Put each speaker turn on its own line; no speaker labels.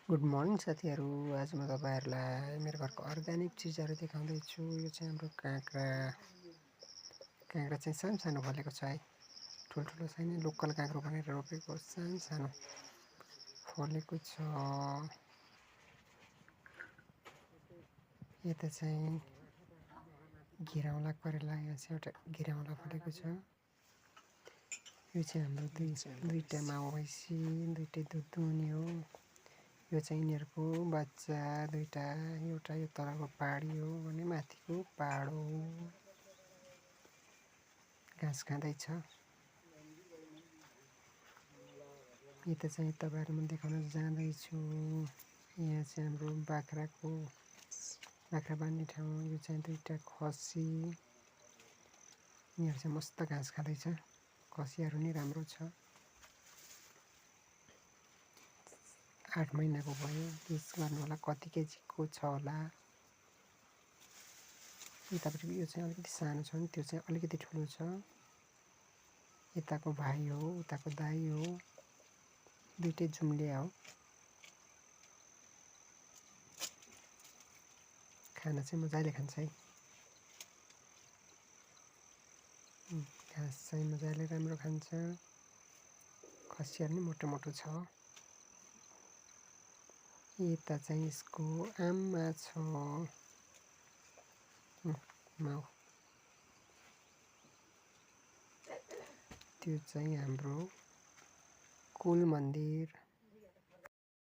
Good morning साथीहरू। आज म तपाईँहरूलाई मेरो घरको अर्ग्यानिक चिजहरू देखाउँदैछु। यो चाहिँ हाम्रो काँक्रा चाहिँ सानो सानो फलेको छ है, ठुल्ठुलो छैन। लोकल काँक्रो भनेर रोपेको सानो सानो फलेको छ। यता चाहिँ घिराउला करेला, यहाँ चाहिँ एउटा घिराउला फलेको छ। यो चाहिँ हाम्रो दुईवटा माओभैँसी, दुईटै दुधुनी हो। यो चाहिँ यिनीहरूको बच्चा दुईटा, एउटा यो तलको पहाडी हो भने माथिको पहाड हो। घाँस खाँदैछ। यता चाहिँ तपाईँहरूलाई म देखाउन जाँदैछु। यहाँ चाहिँ हाम्रो बाख्रा बान्ने ठाउँ। यो चाहिँ दुईटा खसी, यिनीहरू चाहिँ मस्त घाँस खाँदैछ। खसीहरू नि राम्रो छ। 8 महिनाको भयो। गेस गर्नु होला कति केजीको छ होला। यतापट्टि यो चाहिँ अलिकति सानो छ भने त्यो चाहिँ अलिकति ठुलो छ। यताको भाइ हो, उताको दाइ हो, दुईटै जुम्लिया हो। खाना चाहिँ मजाले खान्छ है। घाँस चाहिँ मजाले राम्रो खान्छ। खसीहरू नि मोटो मोटो छ। यता चाहिँ यसको आमा छ, माउ। त्यो चाहिँ हाम्रो कुल मन्दिर।